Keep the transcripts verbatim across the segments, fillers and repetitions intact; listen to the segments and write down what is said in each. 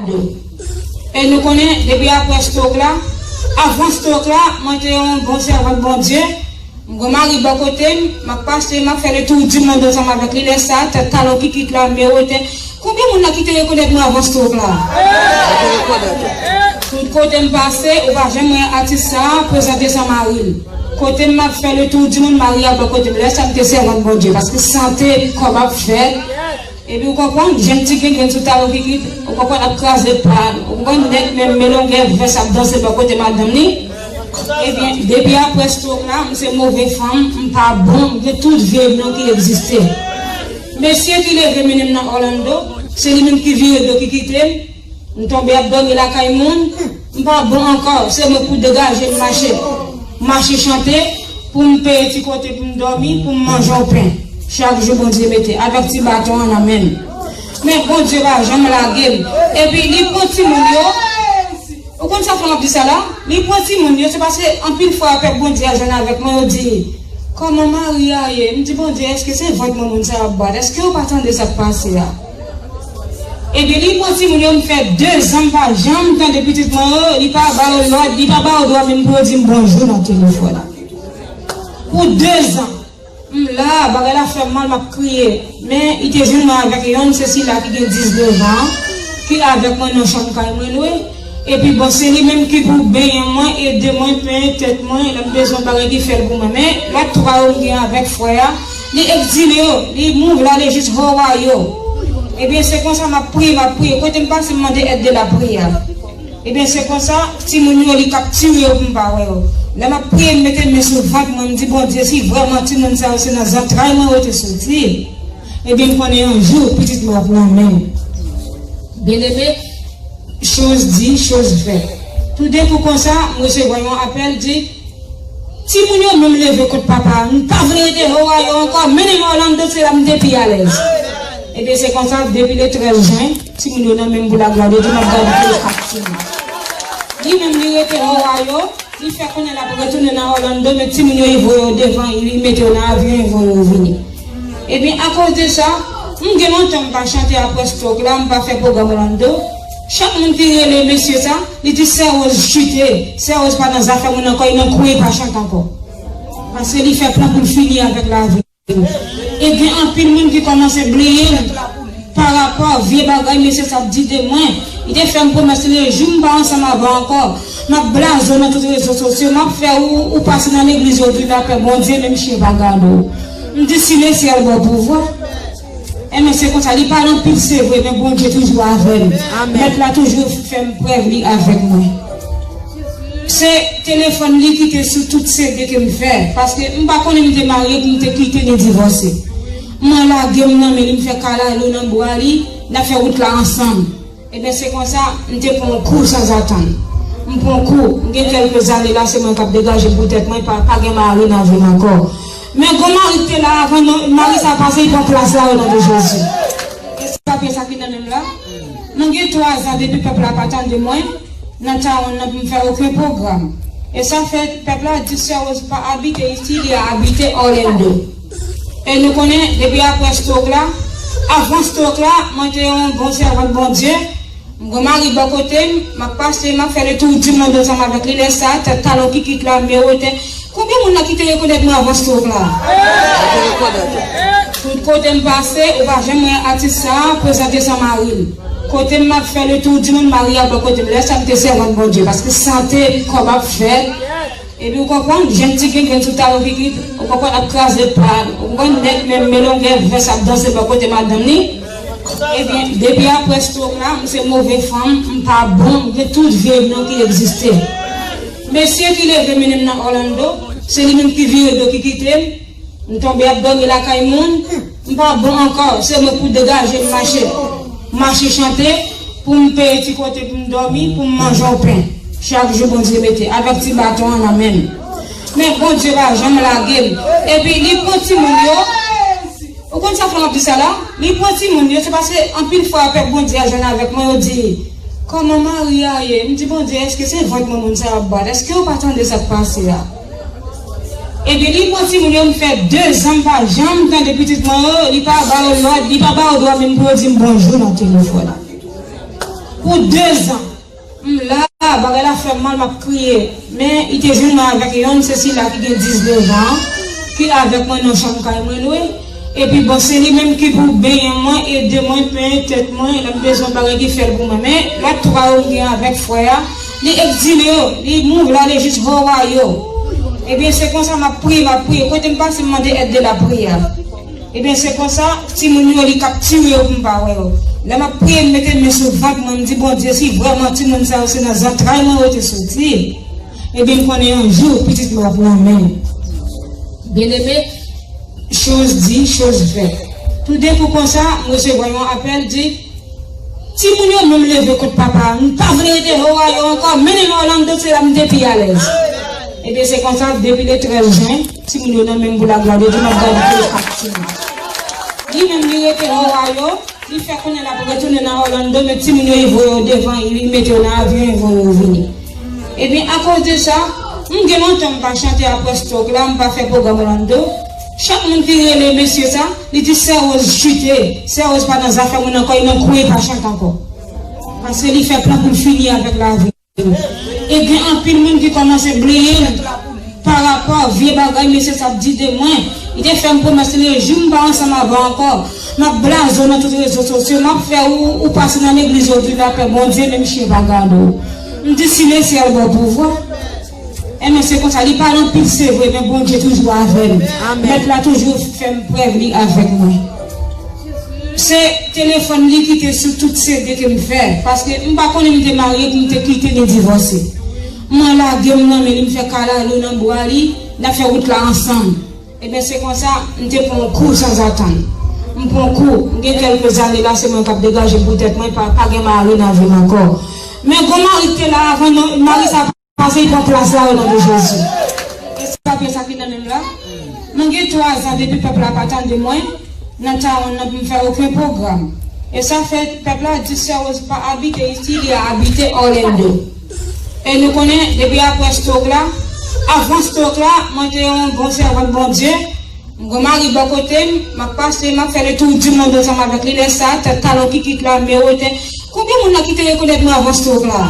E nou konnen, depi apre stroke la, avan stroke la, mwen te yon bon sèvant Bondye. M gon mari bò kote m, m ap pase, m ap fè le tour du monde ansanm avèk li. Lè sa, tèt talon kikit la, miwote. Konbyen moun la ki te rekonèt mwen avan stroke la? Tout kote m pase, ou pa janm wè atis sa a prezante san mari l. Kote m ap fè le tour du monde, mari a bò kote m. Lè sa, m te sèvant Bondye, paske sante kò m ap fè. Epi ou konprann, jèn ti grenn sou talon kikit, ou konprann ap kraze pal, ou konprann nèg menm melongè vès ap danse bò kote madanm li. Ebyen, depi apre stroke la, m se move fanm, m pa bon, m gen tout vye non ki egziste. Mesye ki leve mennen m nan Orlando, se li menm ki vire do ki kite m. M tonbe ap dòmi lakay moun, m pa bon ankò, se mwen pou degaje m mache. Mache chante, pou m peye ti kote pou m dòmi, pou m manje yon pen. Chak jou Bondye mete, avèk ti baton an nan men m. Men Bondye pa janm lage m. Epi li pran timoun yo. Ou konn sa fè m ap di sa la? Li pran timoun yo, se paske anpil fwa pèp Bondye a jwenn avèk mwen, yo di, "Kòman mari a ye?" M di, "Bondye, èske se vant mwen moun sa yo ap bat? Èske yo pa tande sa k pase a?" Ebyen, li pran timoun yo, m fè dezan m pa janm tande pitit mwen yo, li pa ba yo lòd, li pa ba yo dwa menm pou yo di m bonjou nan telefòn. Pou dezan, m la, bagay la fè m mal, m ap kriye. Men, li te jwenn mwen avèk yonn, se sila ki gen diznèf an, ki avèk mwen nan chanm kay mwen lwe. Epi bon, se li menm ki pou benyen mwen, ede mwen, penyen tèt mwen, lè m bezwen bagay li fè l pou mwen. Men, lòt twa yo m gen avèk frè a, li egzile yo, li move l ale jis Hawaii yo. Ebyen, se konsa m ap priye, m ap priye. Kote m pase, m mande èd de lapriyè. Ebyen, se konsa, timoun yo, li kaptire yo pou m pa wè yo. Lè m ap priye, m mete men sou vant mwen, m di, "Bondye, si vrèman timoun sa yo se nan zantray mwen yo te soti, ebyen, m konnen yon jou, pitit mwen ap nan men m." Byeneme, Chose dit, chose faite. Toudenkou konsa, m resevwa yon apèl, di, "Timoun yo menm leve kont papa a. M pa vle rete Ohio ankò. Mennen m Orlando, se la m te pi alèz." Ebyen, se konsa, depi le trèz jen, timoun yo nan men m pou laglwa de Dye, m ap gade tou le kat timoun. Li menm, li rete Ohio, li fè konnen l ap retounen nan Orlando, men timoun yo, li voye yo devan, li mete yo nan avyon, li voye yo vini. Ebyen, akoz de sa, m gen lontan m pa chante apre stroke la, m pa fè pwogram Orlando. Chak moun ki rele mesye sa, li di, "Sè Rose chite, Sè Rose pa nan zafè moun ankò, li nan kwen, li pa chante ankò." Paske li fè plan pou l fini avèk lavi. E gen anpil moun ki kòmanse bliye m parapò vye bagay mesye sa ap di de mwen. Li te fè m pwomès, le jou m pa ansanm avè w ankò, m ap blaze w nan tout rezo sosyo, m ap fè ou, ou pase nan legliz yo, ou vin apè Bondye, menm chen pa gade w. M di, "Si lesyèl ba w pouvwa." Enben, se konsa, li pale anpil, se vre, men Bondye toujou avè m. Amèn. Mèt la toujou fè m prèv li avèk mwen. Se telefòn li ki te sou tout C D ke m fè, paske m pa konnen m te marye pou m te kite ni divòse. Mwen lage m nan men li, m fè kalalou nan bra li, n ap fè wout la ansanm. Ebyen, se konsa, m te pran yon kou sanzatann. M pran yon kou, m gen kèlke zane la, se mwen k ap degaje m pou tèt mwen, pa, pa gen mari nan vi m ankò. Men gon mari ki te la avan, non, mari sa pase, li pran plas la, o non de Jezi. E sa, pyès sa ki nan men m la. Mwen gen twa zan depi pèp la pa tande mwen nan Tawonn nan pou m fè okenn pwogram. E sa fè pèp la di Sè Rose pa abite isi, li abite Orlando. E nou konnen, depi apre stroke la, avan stroke la, mwen te yon bon sèvant Bondye. M gon mari bò kote m, m ap pase, m ap fè le tour du monde ansanm avèk li. Lè sa, tèt talon kikit la, miwote. Konbyen moun la ki te rekonèt mwen avan stroke la? Tout kote m pase, ou pa janm wè atis sa a prezante san mari l. Kote m ap fè le tour du monde, mari a bò kote m. Lè sa, m te sèvant Bondye, paske sante kò m ap fè. Epi ou konprann, jèn ti grenn sou talon kikit, ou konprann, ap kraze pal, ou konprann, nèg menm melongè vès ap danse bò kote madanm li. Ebyen, depi apre stroke la, m se move fanm, m pa bon, m gen tout vye non ki egziste. Mesye ki leve mennen m nan Orlando, se li menm ki vire do ki kite m. M tonbe ap dòmi lakay moun, m pa bon ankò, se mwen pou degaje m mache. Mache chante, pou m peye ti kote pou m dòmi, pou m manje yon pen. Chak jou Bondye mete, avèk ti baton an nan men m. Men Bondye pa janm lage m. Epi li pran timoun yo, ou konn sa fè m ap di sa la? Li pran timoun yo, se paske anpil fwa pèp Bondye a jwenn avèk mwen, yo di, "Kòman mari a ye?" M di, "Bondye, èske se vant mwen moun sa yo ap bat? Èske yo pa tande sa k pase a?" Ebyen, li pran timoun yo, m fè dezan m pa janm tande pitit mwen yo, li pa ba yo lòd, li pa ba yo dwa menm pou yo di m bonjou nan telefòn. Pou dezan, m la, bagay la fè m mal, m ap kriye. Men, li te jwenn mwen avèk yonn, se sila ki gen diznèf an, ki avèk mwen nan chanm kay mwen lwe. Epi, bon, se li menm ki pou benyen mwen, ede mwen, penyen tèt mwen, lè m bezwen bagay ki fè l pou mwen. Men, lòt twa yo m gen avèk frè a, li egzile yo, li mouv la, li jis Hawaii yo. Ebyen, se konsa m ap priye, m ap priye. Kote m pase, m mande èd de lapriyè. Ebyen, se konsa, timoun yo, li kaptire yo pou m pa wè yo. Lè m ap priye, m mete men sou vant mwen, m di, Bondye, si vrèman timoun sa yo se nan zantray mwen yo te soti, ebyen, m konnen yon jou, pitit mwen ap nan men m. Byeneme, chose dit, chose faite. Toudenkou konsa, m resevwa yon apèl, di, timoun yo menm leve kont papa a. M pa vle rete Ohio ankò. Mennen m Orlando, se la m te pi alèz. Ebyen, se konsa, depi le trèz jen, timoun yo nan men m pou laglwa de Dye, m ap gade tout ak timoun. Li menm, li rete Ohio, li fè konnen l ap retounen nan Orlando, men timoun yo, li voye yo devan, li mete yo nan avyon, li voye yo vini. Ebyen, akoz de sa, m gen lontan m pa chante apre stroke la, m pa fè pwogram Orlando. Chak moun ki rele mesye sa, li di Sè Rose chite, Sè Rose pa nan zafè moun ankò, li nan kwen, li pa chante ankò. Paske li fè plan pou l fini avèk lavi. E gen anpil moun ki kòmanse bliye l pa rapò vye bagay mesye sa ap di de mwen. Li te fè m pwomès, le jou m pa ansanm avè w ankò, m ap blaze w nan tout rezo sosyo, m ap fè ou, ou pase nan legliz yo, di lapè Bondye, menm chen pa gade w. M di, si lesyèl ba w pouvwa. Enben, se konsa, li pale anpil, se vre, men Bondye toujou avè m. Mèt la toujou fè m prèv li avèk mwen. Se telefòn li ki te sou tout C D ke m fè, paske m pa konnen m te marye pou m te kite li divòse. Mwen lage m nan men li, m fè kalalou nan bra li, n ap fè wout la ansanm. Ebyen, se konsa, m te pran yon kou sanzatann. M pran yon kou, m gen kèlke zane la, se mwen k ap degaje m pou tèt mwen, pa, pa gen mari nan vi m ankò. Men gwo mari k te la avan, non, mari sa pase, li pran plas la, o non de Jezi. E sa, pyès sa ki nan men m la. Mwen gen twa zan depi pèp la pa tande mwen nan tawon nan pou m fè okenn pwogram. E sa fè pèp la di Sè Rose pa abite isi, li abite Orlando. E nou konnen, depi apre stroke la, avan stroke la, mwen te yon bon sèvant Bondye. M gon mari bò kote m, m ap pase, m ap fè le tour du monde ansanm avèk li. Lè sa, tèt talon kikit la, m yo te. Konbyen moun la ki te rekonèt mwen avan stroke la?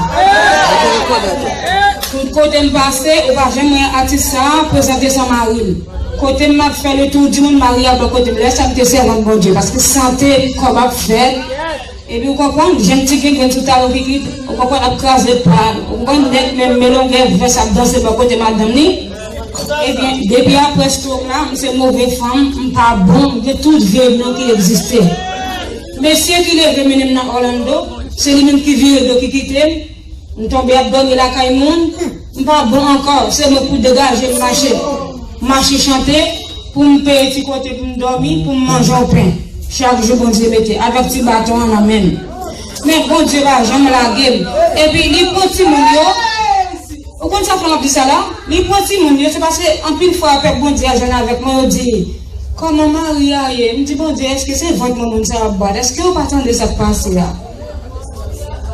Tout kote m pase, ou pa janm wè atis sa a prezante san mari l. Kote m ap fè le tour du monde, mari a bò kote m. Lè sa, m te sèvant Bondye, paske sante kò m ap fè. Epi ou konprann, jèn ti grenn sou talon kikit, ou konprann, ap kraze pa, ou konprann, nèg menm men longè vès ap danse bò kote madanm li. Ebyen, depi apre stroke la, m se move fanm, m pa bon, m gen tout vye non ki egziste. Mesye ki leve mennen m nan Orlando, se li menm ki vire do ki kite m. M tonbe ap dòmi lakay moun, m pa bon ankò, se mwen pou degaje m mache. Mache chante, pou m peye ti kote pou m dòmi, pou m manje yon pen. Chak jou Bondye mete, avèk ti baton an nan men m. Men Bondye pa janm lage m. Epi li pran timoun yo. Ou konn sa fè m ap di sa la? Li pran timoun yo, se paske anpil fwa pèp Bondye a jwenn avèk mwen, yo di, kòman mari a ye? M di, Bondye, èske se vant mwen moun sa yo ap bat? Èske yo pa tande sa k pase a?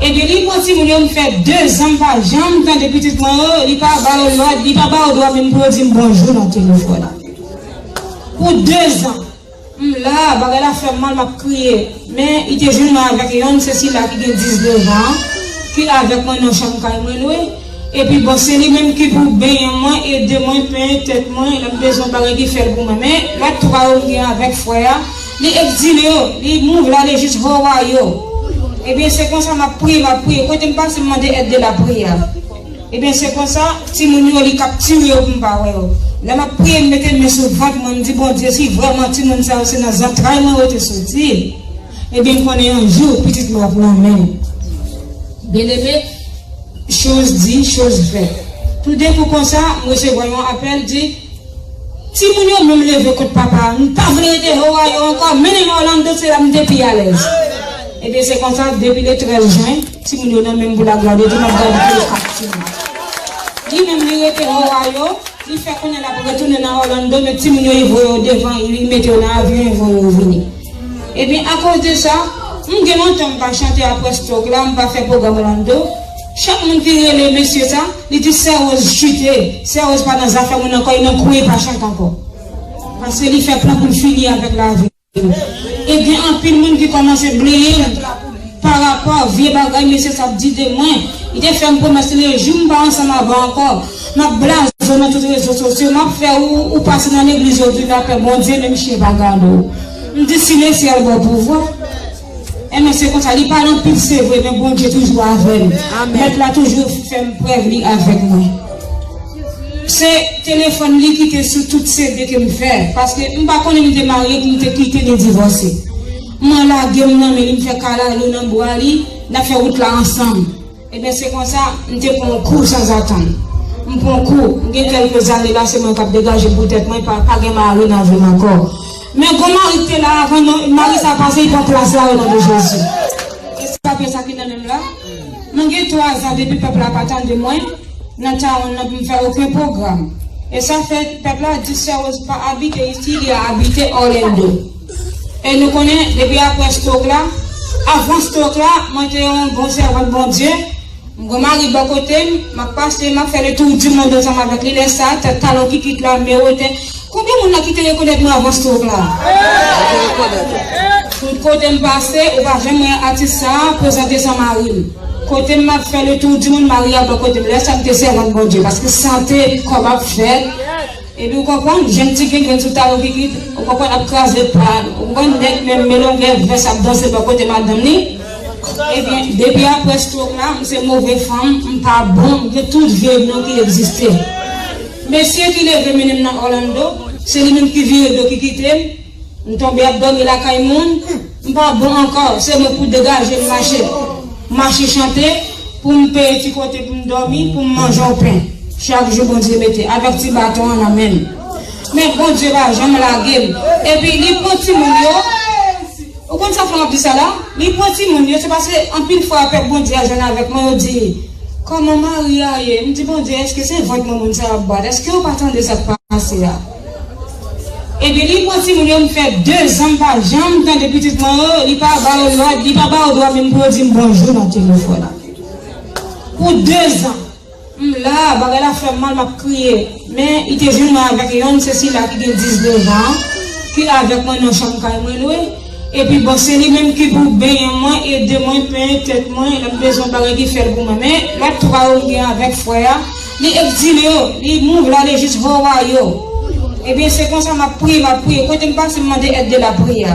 Epi li pran timoun yo, m fè dezan m pa janm tande pitit mwen yo, li pa ba yo lòd, li pa ba yo dwa menm pou yo di m bonjou nan telefòn. Pou dezan, m la, bagay la fè m mal, m ap kriye. Men, li te jwenn mwen avèk yonn, se sila ki gen diznèf an, ki avèk mwen nan chanm kay mwen lwe. Epi bon, se li menm ki pou benyen mwen, ede mwen, penyen tèt mwen, lè m bezwen bagay ki fè l pou mwen. Men, lòt twa yo m gen avèk frè a, li egzile yo, li mouv la, li jis Hawaii yo. Ebyen, se konsa m ap priye, m ap priye. Kote m pase, m mande èd de lapriyè. Ebyen, se konsa, timoun yo, li kaptire yo pou m pa wè yo. Lè m ap priye, m mete men sou vant mwen, m di, Bondye, si vrèman timoun sa yo se nan zantray mwen yo te soti, ebyen, m konnen yon jou, pitit mwen ap nan men m. Byeneme, chose dit, chose faite. Toudenkou konsa, m resevwa yon apèl, di, timoun yo menm leve kont papa a. M pa vle rete Ohio ankò. Mennen m Orlando, se la m te pi alèz. Ebyen, se konsa, depi le trèz jen, timoun yo nan men m pou laglwa de Dye, m ap gade tout ak timoun. Li menm, li rete Ohio, li fè konnen l ap retounen nan Orlando, men timoun yo, li voye yo devan, li mete yo nan avyon, li voye yo vini. Ebyen, akoz de sa, m gen lontan m pa chante apre stroke la, m pa fè pwogram Orlando. Chak moun ki rele mesye sa, li di Sè Rose chite, Sè Rose pa nan zafè moun ankò, li nan kwen, li pa chante ankò. Paske li fè plan pou l fini avèk lavi. E gen anpil moun ki kòmanse bliye l. pa rapò vye bagay mesye sa ap di de mwen. Li te fè m pwomès, le jou m pa ansanm avè w ankò, m ap blaze w nan tout rezo sosyo, m ap fè ou, ou pase nan legliz yo di lapè, Bondye menm chen pa gade w. M di si lesyèl ba w pouvwa. Enben se konsa, li pale anpil se vre, men Bondye toujou avè m. Mèt la toujou fè m prèv li avèk mwen. Se telefòn li ki te sou tout C D ke m fè, paske m pa konnen m te marye pou m te kite li divòse. M lage m nan men li, m fè kalalou nan bra li, n ap fè wout la ansanm. Ebyen se konsa, m te pran yon kou sanzatann. M pran yon kou, m gen kèlke zane la, se mwen k ap degaje m pou tèt mwen, pa, pa gen mari nan vi m ankò. Men gwo mari ki te la avan, non, mari sa pase, li pran plas la, o non de Jezi. E se pa pyès sa ki nan men m la. Mwen gen twa zan depi pèp la pa tande mwen. Nan Tawonn nan pou m fè okenn pwogram. E sa fè pèp la di Sè Rose pa abite isi, li abite Orlando. E nou konnen, depi apre stroke la, avan stroke la, mwen te yon bon sèvant Bondye. M gen mari bò kote m, m ap pase, m ap fè le tour du monde ansanm avèk li. Lè sa, tèt talon kikit la, m wete. Konbyen moun la ki te rekonèt mwen avan stroke la? Tout kote m pase, ou pa janm wè atis sa a prezante san mari l. Kote m ap fè le tour du monde, mari a bò kote m. Lè sa m te sèvant Bondye, paske sante kò m ap fèt. Epi ou konprann, jèn ti gengrenn sou talon kikit, ou konprann, ap kraze pa, ou konprann, nèg menm melongè vès ap danse bò kote madanm li. Ebyen, depi apre stroke la, m se move fanm, m pa bon, m gen tout vye non ki egziste. Mesye ki leve mennen m nan Orlando, se li menm ki vire do ki kite m. M tonbe ap dòmi lakay moun, m pa bon ankò, se mwen pou degaje m mache. Mache chante, pou m peye ti kote pou m dòmi, pou m manje yon pen. Chak jou Bondye mete, avèk ti baton an nan men m. Men Bondye pa janm lage m. Epi li pran timoun yo, ou konn sa fè m ap di sa la? Li pran timoun yo, se paske anpil fwa pèp Bondye a jwenn avèk mwen, yo di, kòman mari a ye? M di, Bondye, èske se vant mwen moun sa ap bat? Èske yo pa tande sa k pase a? Ebyen, li pran timoun yo, m fè de zan m pa janm tande pitit mwen yo, li pa ba yo lòd, li pa ba yo dwa menm pou yo di m bonjou nan telefòn. Pou de zan, m la, bagay la fè m mal, m ap kriye. Men, li te jwenn mwen avèk yonn, se sila ki gen diznèf an, ki avèk mwen nan chanm kay mwen lwe. Epi, bon, se li menm ki pou benyen mwen, ede mwen, penyen tèt mwen, lè m bezwen bagay, li fè l pou mwen. Men, lòt twa yo m gen avèk frè a, li egzile yo, li move l ale jis Hawaii yo. Ebyen, se konsa m ap priye, m ap priye. Kote m pase, m mande èd de lapriyè.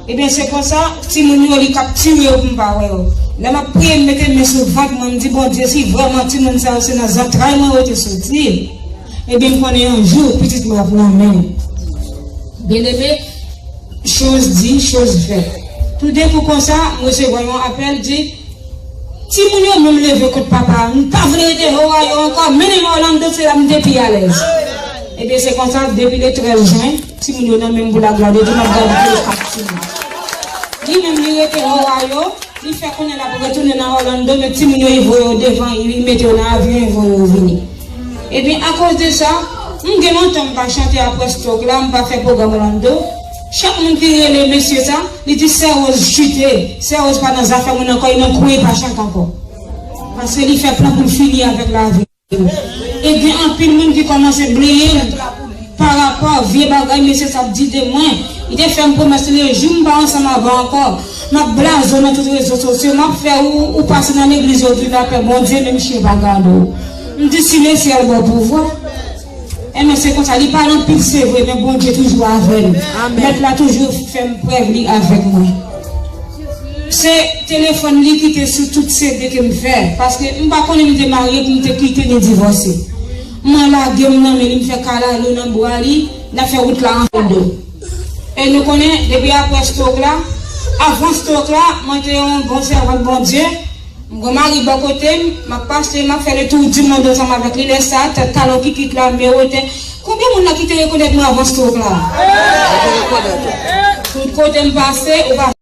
Ebyen, se konsa, timoun yo, li kaptire yo pou m pa wè yo. Lè m ap priye, m mete men sou vant mwen, m di, Bondye, si vrèman timoun sa yo se nan zantray mwen yo te soti, ebyen, m konnen yon jou, pitit mwen ap nan men m. Byeneme, chose dit, chose faite. Toudenkou konsa, m resevwa yon apèl, di, timoun yo menm leve kot papa, m pa vle rete Ohio ankò, mennen m Orlando, se la m te pi alèz. Ebyen, se konsa, depi le trèz jen, timoun yo nan men m pou laglwa de Dye, m ap gade yo ak timoun. Li menm, li rete Ohio, li fè konnen l ap retounen nan Orlando, men timoun yo, li voye yo devan, li mete yo nan avyon, li voye yo vini. Ebyen, akoz de sa, m gen lontan m pa chante apre stroke la, m pa fè pwogram Orlando. Chak moun ki rele mesye sa, li di Sè Rose chite, Sè Rose pa nan zafè moun ankò, li nan kwen, li pa chante ankò. Paske li fè plan pou l fini avèk lavi. Ebyen, anpil moun ki kòmanse bliye l pa rapò vye bagay mesye sa ap di de mwen. Li te fè m pwomès, le jou m pa ansanm avè w ankò, m ap blaze w nan tout rezo sosyo, m ap fè ou, ou pase nan legliz yo di lapè, Bondye menm chen pa gade w. M di si lesyèl ba w pouvwa. Enben se konsa, li pale anpil se vre, men Bondye toujou avè l. Mèt la toujou fè m prèv li avèk mwen. Se telefòn li ki te sou tout C D ke m fè, paske m pa konnen m te marye pou m te kite li divòse. Mwen lage m nan men li, m fè kalalou nan bra li, n ap fè wout la ansanm. E nou konnen, depi apre stroke la, avan stroke la, mwen te yon bon sèvant Bondye. M gen mari bò kote m, m ap pase, m ap fè le tour du monde ansanm avèk li. Lè sa, tèt talon kikit la, m wete. Konbyen moun la ki te rekonèt mwen avan stroke la? Tout kote m pase, ou pa